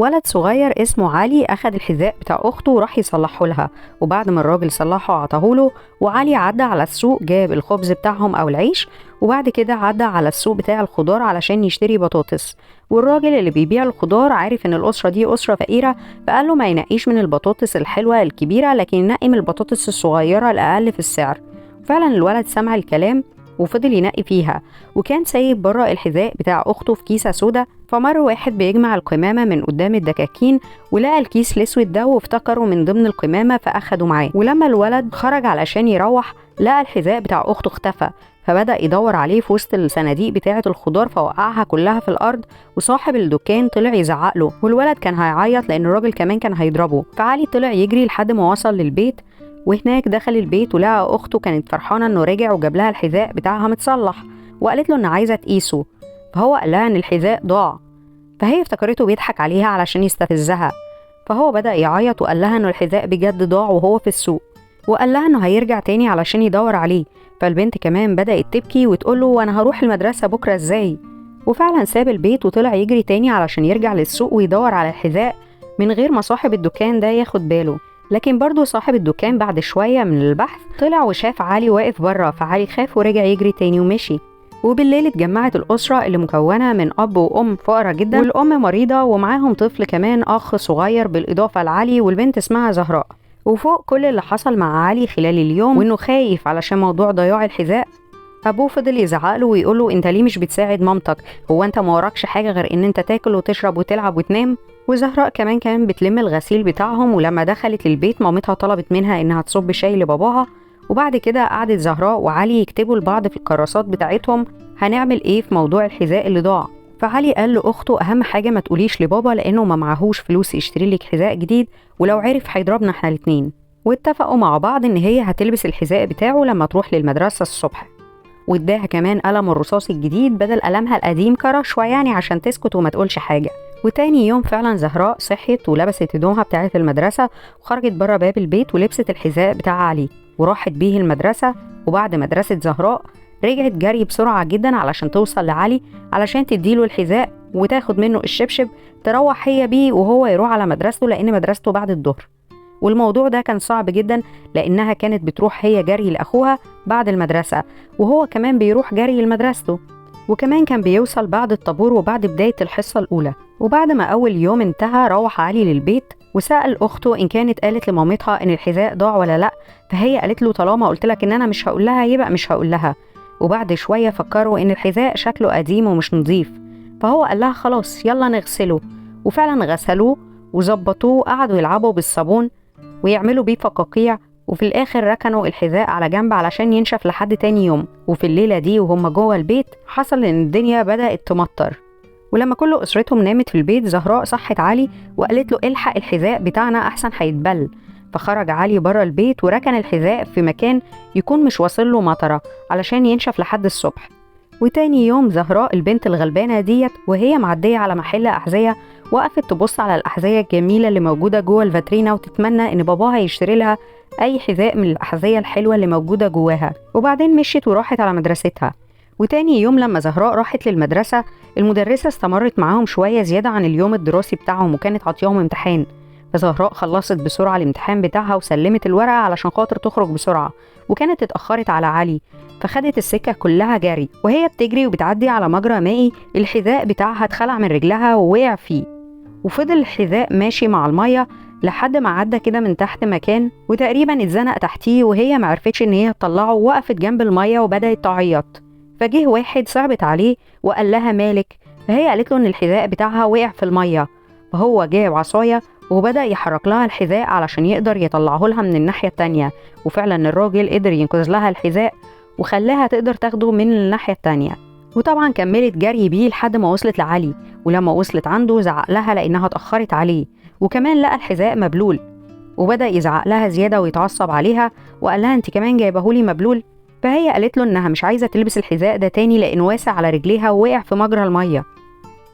ولد صغير اسمه علي أخد الحذاء بتاع أخته وراح يصلحه لها، وبعد ما الراجل صلحه عطاهوله، وعلي عدى على السوق جاب الخبز بتاعهم أو العيش، وبعد كده عدى على السوق بتاع الخضار علشان يشتري بطاطس. والراجل اللي بيبيع الخضار عارف ان الأسرة دي أسرة فقيرة، فقال له ما ينقيش من البطاطس الحلوة الكبيرة، لكن ينقي من البطاطس الصغيرة الأقل في السعر. فعلا الولد سمع الكلام وفضل ينقي فيها، وكان سايب بره الحذاء بتاع اخته في كيسه سودا. فمر واحد بيجمع القمامة من قدام الدكاكين ولقى الكيس الاسود ده وافتكره من ضمن القمامة فاخده معاه. ولما الولد خرج علشان يروح لقى الحذاء بتاع اخته اختفى، فبدأ يدور عليه في وسط الصناديق بتاعة الخضار فوقعها كلها في الأرض، وصاحب الدكان طلع يزعق له، والولد كان هيعيط لأن الراجل كمان كان هيضربه. فعلي طلع يجري لحد ما وصل للبيت، وهناك دخل البيت ولقى أخته كانت فرحانة إنه رجع وجاب لها الحذاء بتاعها متصلح، وقالت له إن عايزة تقيسه، فهو قال لها إن الحذاء ضاع، فهي افتكرته بيضحك عليها علشان يستفزها. فهو بدأ يعيط وقال لها إنه الحذاء بجد ضاع وهو في السوق، وقال لها إنه هيرجع تاني علشان يدور عليه. فالبنت كمان بدأت تبكي وتقول له وأنا هروح المدرسة بكرة إزاي؟ وفعلا ساب البيت وطلع يجري تاني علشان يرجع للسوق ويدور على الحذاء من غير ما صاحب الدكان ده ياخد باله. لكن برضو صاحب الدكان بعد شوية من البحث طلع وشاف علي واقف بره، فعلي خاف ورجع يجري تاني ومشي. وبالليل اتجمعت الأسرة اللي مكونة من أب وأم فقراء جدا، والأم مريضة ومعاهم طفل كمان أخ صغير بالإضافة لعلي، والبنت اسمها زهراء. وفوق كل اللي حصل مع علي خلال اليوم وإنه خايف علشان موضوع ضياع الحذاء، أبوه فضل يزعقله ويقوله أنت ليه مش بتساعد مامتك؟ هو أنت ما وراكش حاجة غير إن أنت تاكل وتشرب وتلعب وتنام؟ وزهراء كمان كانت بتلم الغسيل بتاعهم، ولما دخلت البيت مامتها طلبت منها إنها تصب شاي لباباها. وبعد كده قعدت زهراء وعلي يكتبوا لبعض في الكراسات بتاعتهم هنعمل إيه في موضوع الحذاء اللي ضاع. فعلي قال لأخته أهم حاجة ما تقوليش لبابا لأنه ما معهوش فلوس يشتري لك حذاء جديد، ولو عرف هيضربنا احنا الاتنين. واتفقوا مع بعض إن هي هتلبس الحذاء بتاعه لما تروح للمدرسة الصبح، واداها كمان قلم الرصاص الجديد بدل قلمها القديم كرشوة يعني عشان تسكت وما تقولش حاجة. وتاني يوم فعلا زهراء صحيت ولبست هدومها بتاعة المدرسة وخرجت بره باب البيت ولبست الحذاء بتاع علي وراحت بيه المدرسة. وبعد مدرسة زهراء رجعت جري بسرعة جدا علشان توصل لعلي علشان تديله الحذاء وتاخد منه الشبشب تروح هي بيه وهو يروح على مدرسته لأن مدرسته بعد الظهر. والموضوع ده كان صعب جدا لأنها كانت بتروح هي جري لأخوها بعد المدرسة، وهو كمان بيروح جري لمدرسته، وكمان كان بيوصل بعد الطابور وبعد بداية الحصة الأولى. وبعد ما أول يوم انتهى روح علي للبيت وسأل أخته إن كانت قالت لمامتها إن الحذاء ضاع ولا لأ، فهي قالت له طالما قلت لك إن أنا مش هقول لها يبقى مش هقول لها. وبعد شوية فكروا إن الحذاء شكله قديم ومش نظيف، فهو قال لها خلاص يلا نغسله، وفعلا غسلوه وظبطوه وقعدوا يلعبوا بالصابون ويعملوا بيه فقاقيع، وفي الآخر ركنوا الحذاء على جنب علشان ينشف لحد تاني يوم. وفي الليلة دي وهم جوه البيت حصل إن الدنيا بدأت تمطر، ولما كل أسرتهم نامت في البيت زهراء صحت علي وقالت له الحق الحذاء بتاعنا أحسن هيتبل. فخرج علي بره البيت وركن الحذاء في مكان يكون مش واصل له مطره علشان ينشف لحد الصبح. وتاني يوم زهراء البنت الغلبانة ديت وهي معدية على محل أحذية وقفت تبص على الأحذية الجميلة اللي موجودة جوه الفاترينا وتتمنى إن باباها يشتري لها أي حذاء من الأحذية الحلوة اللي موجودة جواها. وبعدين مشيت وراحت على مدرستها. وتاني يوم لما زهراء راحت للمدرسة المدرسة استمرت معاهم شوية زيادة عن اليوم الدراسي بتاعهم وكانت عطياهم امتحان. فزهراء خلصت بسرعة الامتحان بتاعها وسلمت الورقة علشان خاطر تخرج بسرعة، وكانت اتأخرت على علي فخدت السكة كلها جري. وهي بتجري وبتعدي على مجرى مائي الحذاء بتاعها اتخلع من رجلها ووقع فيه، وفضل الحذاء ماشي مع المية لحد ما عدى كده من تحت مكان وتقريبا اتزنق تحتيه، وهي معرفتش ان هي تطلعه ووقفت جنب المية وبدأت تعيط. فجه واحد صعبت عليه وقال لها مالك، فهي قالت له ان الحذاء بتاعها وقع في المية. فهو جاب عصاية وبدأ يحرك لها الحذاء علشان يقدر يطلعه لها من الناحية التانية، وفعلا الراجل قدر ينقذ لها الحذاء وخلاها تقدر تاخده من الناحية التانية. وطبعا كملت جري بيه لحد ما وصلت لعلي، ولما وصلت عنده زعق لها لأنها اتأخرت عليه، وكمان لقى الحذاء مبلول وبدأ يزعق لها زيادة ويتعصب عليها وقال لها انت كمان جايبهولي مبلول. فهي قالت له انها مش عايزة تلبس الحذاء ده تاني لأنه واسع على رجليها ووقع في مجرى المية.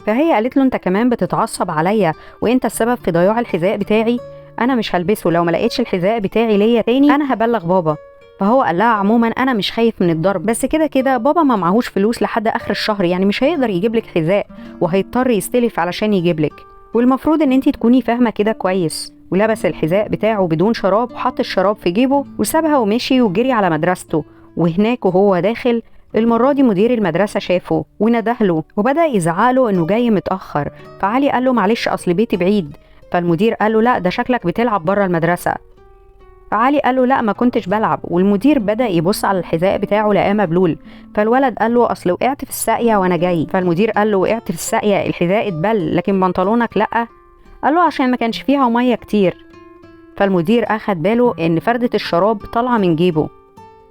فهي قالت له انت كمان بتتعصب عليا وانت السبب في ضياع الحذاء بتاعي، انا مش هلبسه، لو ما لقيتش الحذاء بتاعي ليا تاني انا هبلغ بابا. فهو قال لها عموما انا مش خايف من الضرب، بس كده كده بابا ما معهوش فلوس لحد اخر الشهر، يعني مش هيقدر يجيب لك حذاء وهيضطر يستلف علشان يجيب لك. والمفروض ان انت تكوني فاهمه كده كويس. ولبس الحذاء بتاعه بدون شراب وحط الشراب في جيبه وسابها ومشي وجري على مدرسته. وهناك وهو داخل المرة دي مدير المدرسة شافه وندهله وبدأ يزعله انه جاي متأخر. فعلي قال له معلش اصل بيتي بعيد. فالمدير قال له لا ده شكلك بتلعب بره المدرسة. فعلي قال له لا ما كنتش بلعب. والمدير بدأ يبص على الحذاء بتاعه لقاه مبلول. فالولد قال له اصل وقعت في الساقية وانا جاي. فالمدير قال له وقعت في الساقية، الحذاء اتبل لكن بنطلونك لا. قال له عشان ما كانش فيها مية كتير. فالمدير اخد باله ان فردة الشراب طالعة من جيبه.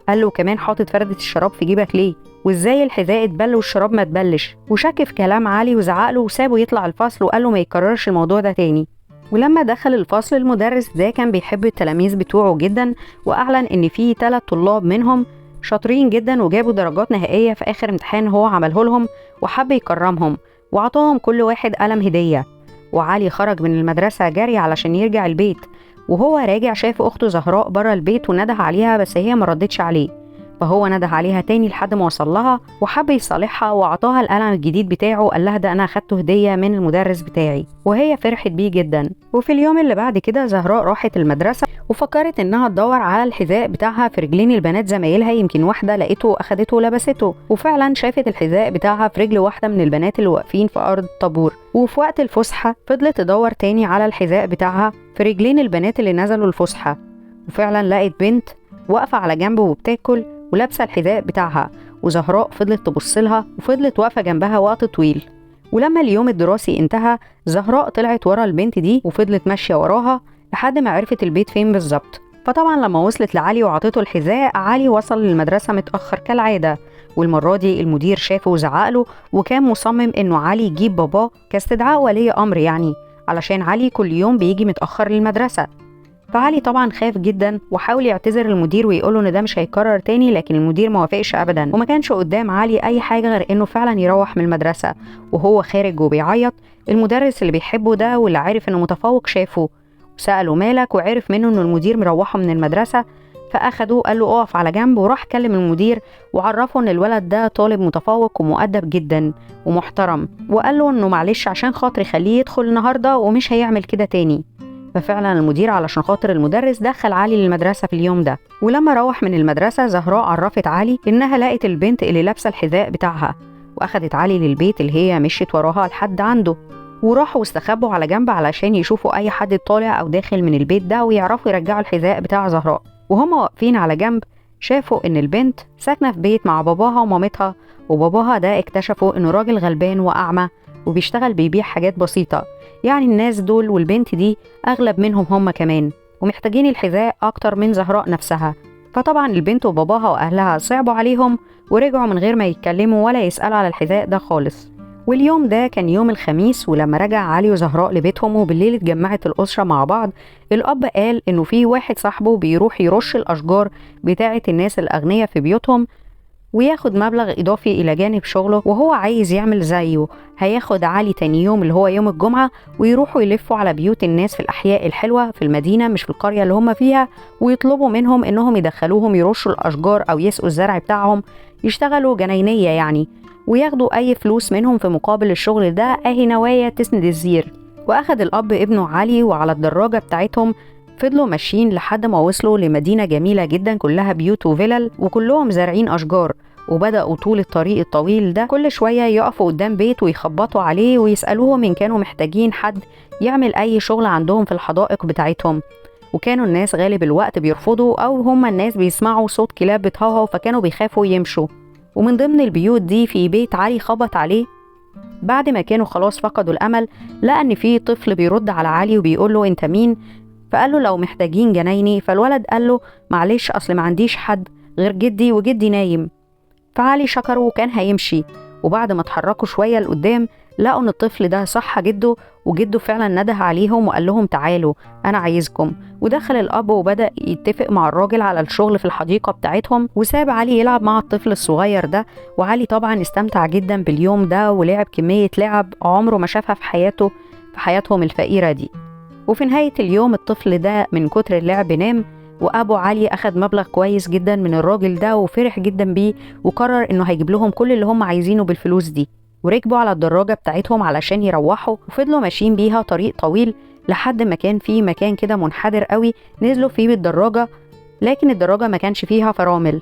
قال له كمان حاطط فردة الشراب في جيبك ليه؟ وازاي الحذاء اتبل والشراب ما اتبلش؟ وشك في كلام علي وزعق له وسابه يطلع الفصل وقال له ما يكررش الموضوع ده تاني. ولما دخل الفصل المدرس ده كان بيحب التلاميذ بتوعه جدا، واعلن ان في 3 طلاب منهم شاطرين جدا وجابوا درجات نهائية في اخر امتحان هو عمله لهم، وحب يكرمهم وعطاهم كل واحد قلم هدية. وعلي خرج من المدرسة جري علشان يرجع البيت، وهو راجع شاف اخته زهراء بره البيت ونده عليها بس هي ما ردتش عليه. فهو نده عليها تاني لحد ما وصل لها وحب يصالحها وعطاها القلم الجديد بتاعه، قال لها ده انا اخدته هديه من المدرس بتاعي، وهي فرحت بيه جدا. وفي اليوم اللي بعد كده زهراء راحت المدرسة وفكرت انها تدور على الحذاء بتاعها في رجلين البنات زمايلها، يمكن واحدة لقيته اخدته ولبسته. وفعلا شافت الحذاء بتاعها في رجل واحدة من البنات اللي واقفين في ارض الطابور. وفي وقت الفسحة فضلت تدور تاني على الحذاء بتاعها في رجلين البنات اللي نزلوا الفسحة، وفعلا لقت بنت واقفة على جنبه وبتاكل ولابسه الحذاء بتاعها. وزهراء فضلت تبص لها وفضلت واقفة جنبها وقت طويل. ولما اليوم الدراسي انتهى زهراء طلعت ورا البنت دي وفضلت ماشية وراها لحد ما عرفت البيت فين بالظبط. فطبعا لما وصلت لعلي وعطته الحذاء، علي وصل للمدرسة متاخر كالعادة، والمرة دي المدير شافه وزعق له، وكان مصمم انه علي يجيب باباه كاستدعاء ولي امر يعني، علشان علي كل يوم بيجي متاخر للمدرسة. فعلي طبعا خاف جدا وحاول يعتذر للمدير ويقوله ان ده مش هيكرر تاني، لكن المدير ما وافقش ابدا، وما كانش قدام علي اي حاجة غير انه فعلا يروح من المدرسة. وهو خارج وبيعيط، المدرس اللي بيحبه ده واللي عارف انه متفوق شافه وسأله مالك، وعرف منه ان المدير مروحة من المدرسة. فاخده قال له اقف على جنب، وراح كلم المدير وعرفه ان الولد ده طالب متفوق ومؤدب جدا ومحترم، وقال له انه معلش عشان خاطر يخليه يدخل النهارده ومش هيعمل كده تاني. ففعلا المدير علشان خاطر المدرس دخل علي للمدرسة في اليوم ده. ولما روح من المدرسة زهراء عرفت علي انها لقت البنت اللي لابسه الحذاء بتاعها، واخدت علي للبيت اللي هي مشيت وراها لحد عنده، وراحوا واستخبوا على جنب علشان يشوفوا اي حد طالع او داخل من البيت ده ويعرفوا يرجعوا الحذاء بتاع زهراء. وهما واقفين على جنب شافوا ان البنت ساكنة في بيت مع باباها ومامتها، وباباها ده اكتشفوا انه راجل غلبان واعمى وبيشتغل بيبيع حاجات بسيطة، يعني الناس دول والبنت دي اغلب منهم هم كمان، ومحتاجين الحذاء اكتر من زهراء نفسها. فطبعا البنت وباباها واهلها صعبوا عليهم ورجعوا من غير ما يتكلموا ولا يسالوا على الحذاء ده خالص. واليوم ده كان يوم الخميس، ولما رجع علي وزهراء لبيتهم وبالليل اتجمعت الأسرة مع بعض، الأب قال إنه في واحد صاحبه بيروح يرش الأشجار بتاعة الناس الأغنياء في بيوتهم وياخد مبلغ إضافي إلى جانب شغله، وهو عايز يعمل زيه. هياخد علي تاني يوم اللي هو يوم الجمعة ويروحوا يلفوا على بيوت الناس في الأحياء الحلوة في المدينة مش في القرية اللي هم فيها، ويطلبوا منهم إنهم يدخلوهم يرشوا الأشجار أو يسقوا الزرع بتاعهم، يشتغلوا جناينية يعني، وياخدوا أي فلوس منهم في مقابل الشغل ده، أهي نوايا تسند الزير. وأخد الأب ابنه علي وعلى الدراجة بتاعتهم فضلوا ماشيين لحد ما وصلوا لمدينة جميلة جدا كلها بيوت وفلل وكلهم زارعين أشجار. وبدأوا طول الطريق الطويل ده كل شوية يقفوا قدام بيت ويخبطوا عليه ويسألوهم إن كانوا محتاجين حد يعمل أي شغل عندهم في الحدائق بتاعتهم. وكانوا الناس غالب الوقت بيرفضوا، أو هم الناس بيسمعوا صوت كلاب بتهوهو فكانوا بيخافوا يمشوا. ومن ضمن البيوت دي في بيت علي خبط عليه بعد ما كانوا خلاص فقدوا الأمل، لقى إن في طفل بيرد على علي وبيقول له أنت مين؟ فقال له لو محتاجين جنايني. فالولد قال له معلش أصل ما عنديش حد غير جدي وجدي نايم. فعلي شكره وكان هيمشي، وبعد ما اتحركوا شوية لقدام لقوا ان الطفل ده صح جده، وجده فعلا نده عليهم وقال لهم تعالوا انا عايزكم. ودخل الاب وبدأ يتفق مع الراجل على الشغل في الحديقة بتاعتهم، وساب علي يلعب مع الطفل الصغير ده. وعلي طبعا استمتع جدا باليوم ده ولعب كمية لعب عمره ما شافها في حياته، في حياتهم الفقيرة دي. وفي نهاية اليوم الطفل ده من كتر اللعب نام، وابو علي اخد مبلغ كويس جدا من الراجل ده وفرح جدا بيه، وقرر انه هيجيب لهم كل اللي هم عايزينه بالفلوس دي. وركبوا على الدراجة بتاعتهم علشان يروحوا، وفضلوا ماشيين بيها طريق طويل لحد ما كان في مكان كده منحدر قوي نزلوا فيه بالدراجة، لكن الدراجة ما كانش فيها فرامل،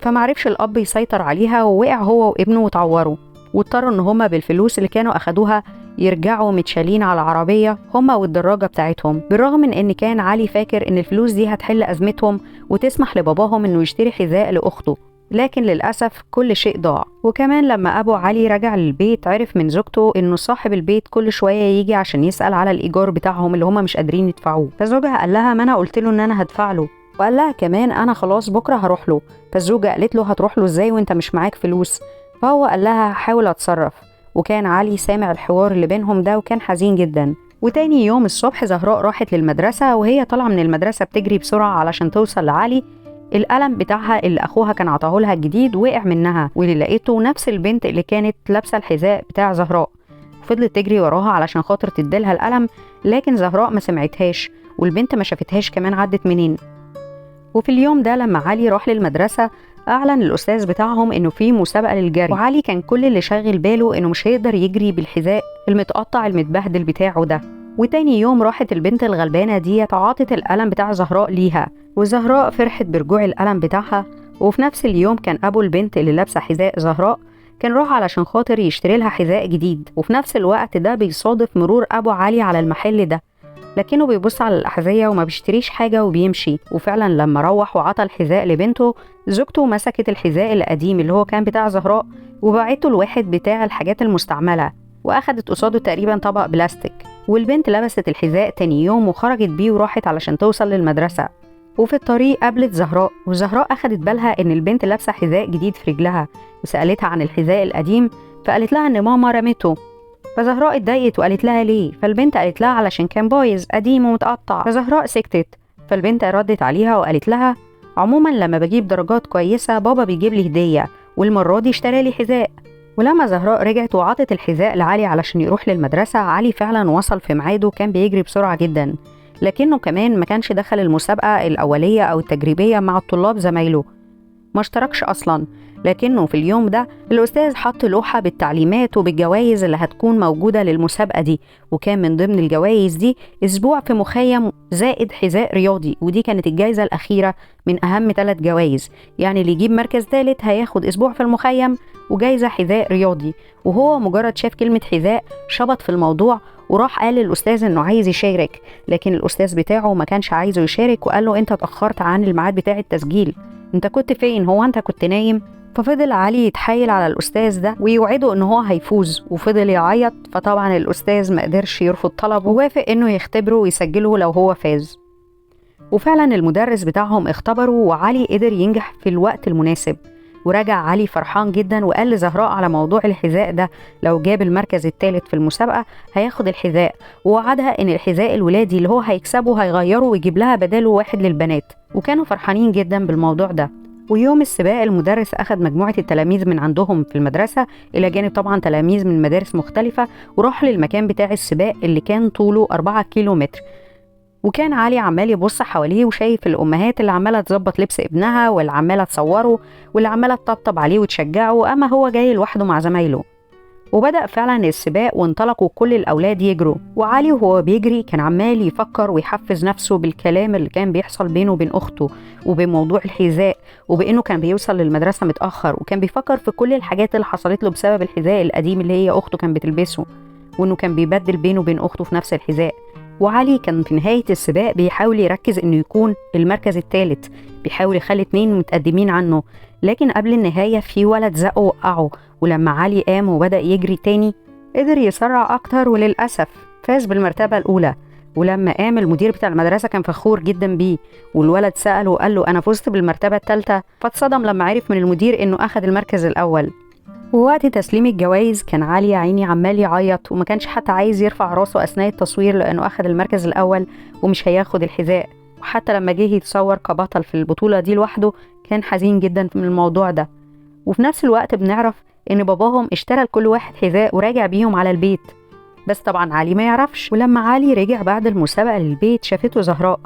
فمعرفش الأب يسيطر عليها ووقع هو وابنه وتعوروا، واضطروا ان هما بالفلوس اللي كانوا اخدوها يرجعوا متشالين على عربية هما والدراجة بتاعتهم. بالرغم من ان كان علي فاكر ان الفلوس دي هتحل ازمتهم وتسمح لباباهم انه يشتري حذاء لاخته، لكن للأسف كل شيء ضاع. وكمان لما أبو علي رجع للبيت عرف من زوجته إنه صاحب البيت كل شوية يجي عشان يسأل على الإيجار بتاعهم اللي هما مش قادرين يدفعوه، فزوجها قال لها ما أنا قلت له إن أنا هدفع له، وقال لها كمان أنا خلاص بكرة هروح له. فالزوجة قالت له هتروح له إزاي وإنت مش معاك فلوس؟ فهو قال لها هحاول أتصرف. وكان علي سامع الحوار اللي بينهم ده وكان حزين جدا. وتاني يوم الصبح زهراء راحت للمدرسة، وهي طالعة من المدرسة بتجري بسرعة علشان توصل لعلي. القلم بتاعها اللي اخوها كان عطاهولها الجديد وقع منها، واللي لقيته نفس البنت اللي كانت لابسه الحذاء بتاع زهراء. فضلت تجري وراها علشان خاطر تديلها القلم، لكن زهراء ما سمعتهاش والبنت ما شافتهاش كمان عدت منين. وفي اليوم ده لما علي راح للمدرسة اعلن الاستاذ بتاعهم انه في مسابقة للجري، وعلي كان كل اللي شاغل باله انه مش هيقدر يجري بالحذاء المتقطع المتبهدل بتاعه ده. وتاني يوم راحت البنت الغلبانة دي تعاطت القلم بتاع زهراء ليها، وزهراء فرحت برجوع القلم بتاعها. وفي نفس اليوم كان أبو البنت اللي لابسة حذاء زهراء كان راح علشان خاطر يشتري لها حذاء جديد، وفي نفس الوقت ده بيصادف مرور أبو علي على المحل ده، لكنه بيبص على الأحذية وما بيشتريش حاجة وبيمشي. وفعلا لما روح وعطى الحذاء لبنته، زوجته مسكت الحذاء القديم اللي هو كان بتاع زهراء وباعته لواحد بتاع الحاجات المستعملة، وأخدت قصاده تقريبا طبق بلاستيك. والبنت لبست الحذاء تاني يوم وخرجت بيه وراحت علشان توصل للمدرسة. وفي الطريق قابلت زهراء، وزهراء أخدت بالها إن البنت لابسة حذاء جديد في رجلها، وسألتها عن الحذاء القديم فقالت لها إن ماما رمته. فزهراء اتضايقت وقالت لها ليه؟ فالبنت قالت لها علشان كان بايظ قديم ومتقطع. فزهراء سكتت. فالبنت ردت عليها وقالت لها عموما لما بجيب درجات كويسة بابا بيجيب لي هدية، والمرة دي اشترى لي حذاء. ولما زهراء رجعت وعطت الحذاء لعلي علشان يروح للمدرسة، علي فعلا وصل في ميعاده، كان بيجري بسرعة جدا، لكنه كمان ما كانش دخل المسابقة الأولية أو التجريبية مع الطلاب زمايله، ما اشتركش أصلا. لكنه في اليوم ده الأستاذ حط لوحة بالتعليمات وبالجوائز اللي هتكون موجودة للمسابقة دي، وكان من ضمن الجوائز دي أسبوع في مخيم زائد حذاء رياضي، ودي كانت الجائزة الأخيرة من أهم 3 جوائز. يعني اللي يجيب مركز ثالث هياخد أسبوع في المخيم وجايزة حذاء رياضي. وهو مجرد شاف كلمة حذاء شبط في الموضوع وراح قال للأستاذ إنه عايز يشارك، لكن الأستاذ بتاعه ما كانش عايزه يشارك وقال له أنت اتأخرت عن الميعاد بتاع التسجيل، أنت كنت فين؟ هو أنت كنت نايم؟ ففضل علي يتحايل على الأستاذ ده ويوعده إن هو هيفوز، وفضل يعيط. فطبعا الأستاذ ما قدرش يرفض طلبه ووافق إنه يختبره ويسجله لو هو فاز. وفعلا المدرس بتاعهم اختبره وعلي قدر ينجح في الوقت المناسب. ورجع علي فرحان جدا وقال لزهراء على موضوع الحذاء ده، لو جاب المركز الثالث في المسابقة هياخد الحذاء، ووعدها ان الحذاء الولادي اللي هو هيكسبه هيغيره ويجيب لها بداله واحد للبنات، وكانوا فرحانين جدا بالموضوع ده. ويوم السباق المدرس أخذ مجموعة التلاميذ من عندهم في المدرسة إلى جانب طبعا تلاميذ من مدارس مختلفة، وراحوا للمكان بتاع السباق اللي كان طوله 4 كيلومتر. وكان علي عمال يبص حواليه وشايف الأمهات اللي عمالة تظبط لبس ابنها واللي عمالة تصوره واللي عمالة تطبطب عليه وتشجعه، أما هو جاي لوحده مع زمايله. وبدأ فعلا السباق وانطلقوا كل الأولاد يجروا، وعلي وهو بيجري كان عمال يفكر ويحفز نفسه بالكلام اللي كان بيحصل بينه وبين أخته وبموضوع الحذاء وبإنه كان بيوصل للمدرسة متأخر، وكان بيفكر في كل الحاجات اللي حصلت له بسبب الحذاء القديم اللي هي أخته كان بتلبسه، وإنه كان بيبدل بينه وبين أخته في نفس الحذاء. وعلي كان في نهاية السباق بيحاول يركز إنه يكون المركز الثالث، بيحاول يخلي 2 متقدمين عنه، لكن قبل النهاية في ولد زقه وقعه. ولما علي قام وبدأ يجري تاني قدر يسرع أكتر، وللأسف فاز بالمرتبة الأولى. ولما قام المدير بتاع المدرسة كان فخور جدا بيه، والولد سأله وقال له أنا فزت بالمرتبة الثالثة، فاتصدم لما عرف من المدير إنه أخذ المركز الأول. ووقت تسليم الجوائز كان علي يا عيني عمال يعيط وما كانش حتى عايز يرفع راسه أثناء التصوير لأنه أخذ المركز الأول ومش هياخد الحذاء. وحتى لما جه يتصور كبطل في البطولة دي لوحده كان حزين جدا من الموضوع ده. وفي نفس الوقت بنعرف إن باباهم اشترى لكل واحد حذاء وراجع بيهم على البيت، بس طبعا علي ما يعرفش. ولما علي رجع بعد المسابقة للبيت شافته زهراء،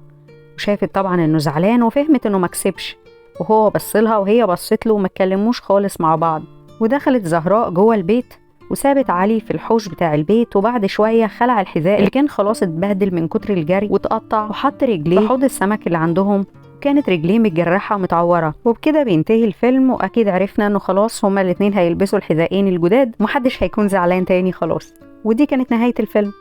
وشافت طبعا إنه زعلان وفهمت إنه ما كسبش، وهو بصلها وهي بصت له وما اتكلموش خالص مع بعض. ودخلت زهراء جوه البيت وسابت علي في الحوش بتاع البيت. وبعد شوية خلع الحذاء اللي كان خلاص اتبهدل من كتر الجري واتقطع، وحط رجليه في حوض السمك اللي عندهم، كانت رجليه متجرحة ومتعورة. وبكده بينتهي الفيلم، وأكيد عرفنا إنه خلاص هما الاتنين هيلبسوا الحذائين الجداد ومحدش هيكون زعلان تاني خلاص. ودي كانت نهاية الفيلم.